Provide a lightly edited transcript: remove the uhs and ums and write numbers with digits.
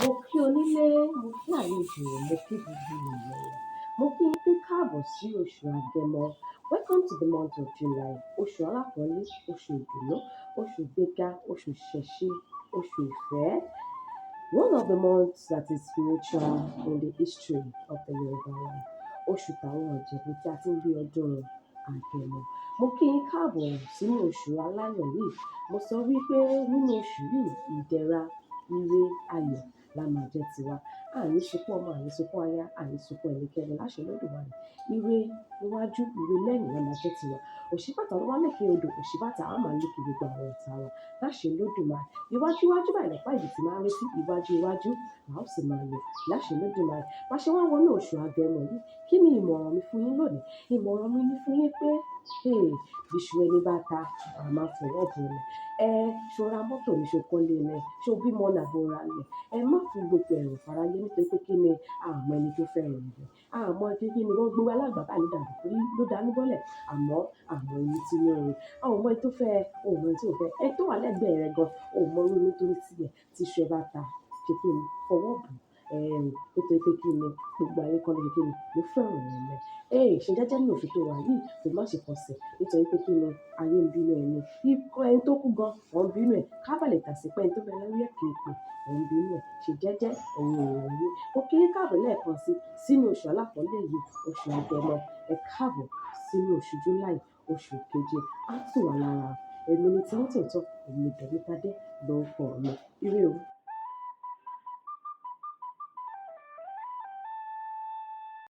Mo kí onílé, mo kí àlejò, mo kí gbogbo ènìyàn. Mo kí yín pé káàbọ̀ sí oṣù Agẹmọ. Welcome to the month of July. Oṣù alápọ́nlé, oṣù ìdùnnú, oṣù ìgbéga, oṣù ìṣẹ̀ṣe, oṣù ìfẹ́. One of the months that is spiritual in the history of the Yoruba land. Oṣù táwọn Ìjẹ̀bú tí a ti ń gbé ọdún Agẹmọ. Mo kí yín káàbọ̀ sínú oṣù aláyọ̀ yìí. Mo sọ wípé nínú oṣù yìí, ìdẹ̀ra, ire, ayọ̀ la máa jẹ́ tiwa. A ní sunkún ọmọ, a ní sunkún aya, a ní sunkún ẹnikẹ́ni láṣẹ Olódùmarè. Ire níwájú, ire lẹ́yìn la máa jẹ́ tiwa. Òṣíbàtà ló wá lékè odò, òṣíbàtà á máa lékè gbogbo àwọn ọ̀tá wa láṣẹ Olódùmarè. Iwájú iwájú báyìí lọ̀pá ẹ̀bìtì máa ń ré sí, iwájú iwájú la ó sì máa lọ láṣẹ Olódùmarè. Bá ṣe wá wọnú oṣù Agẹmọ yìí, kí ni ìmọ̀ràn mi fún yín lónìí? Ìmọ̀ràn mi ní fún yín pé, hey, bíṣu ẹni bá ta, a máa fọwọ́ bò ni. Ẹ ṣo ra mọ́tò ní ṣo kọ́lé ni, ṣo bímọ ní àbò ra ilẹ̀. Ẹ má fi gbogbo ẹ̀rù fáráyé nítorí pé kí ni a ò mọ ẹni tó fẹ́ràn rẹ̀. A ò mọ kí ni wọ́n gbé wa aláǹgbá báyìí ló dàbí ló danú bọ́lẹ̀. Àmọ́ a mọ ẹni tí inú ń run. A ò mọ ẹni tó fẹ́ ẹ, o ò mọ ẹni tí ò fẹ́. Ẹni tó wà lẹ́gbẹ̀ẹ́ rẹ gan, o ò mọ irú inú tó ní sí ẹ. Tí iṣu ẹ bá ta, ṣe kí ni? Fọwọ́ bò. Nítorí pé kí ni gbogbo ayé kọ́ ló ṣe kí ni ló fẹ́ràn rẹ̀. Ẹ ṣe jẹ́jẹ́ nínú oṣù tó wà yìí, kò má ṣe kọsẹ̀ nítorí pé kí ni ayé ń bínú ẹni. Ikọ́ ẹni tó kú gan, wọ́n ń bínú ẹ̀. Ká bá lè tà sí pé ẹni tó fẹ́ lórí òkè èpè, wọ́n ń bínú ẹ̀. Ṣe jẹ́jẹ́ ẹ̀yin èèyàn yìí. Mo kí yín káàbọ̀ lẹ́ẹ̀kan sí sínú oṣù alápọ́nlé yìí, oṣù Agẹmọ. Ẹ káàbọ̀ sínú oṣù July, oṣù keje. Á tù wá lára. Èmi ni tí ń tòótọ́, èmi Tẹ̀mítadé lórúkọ mi. Ire o.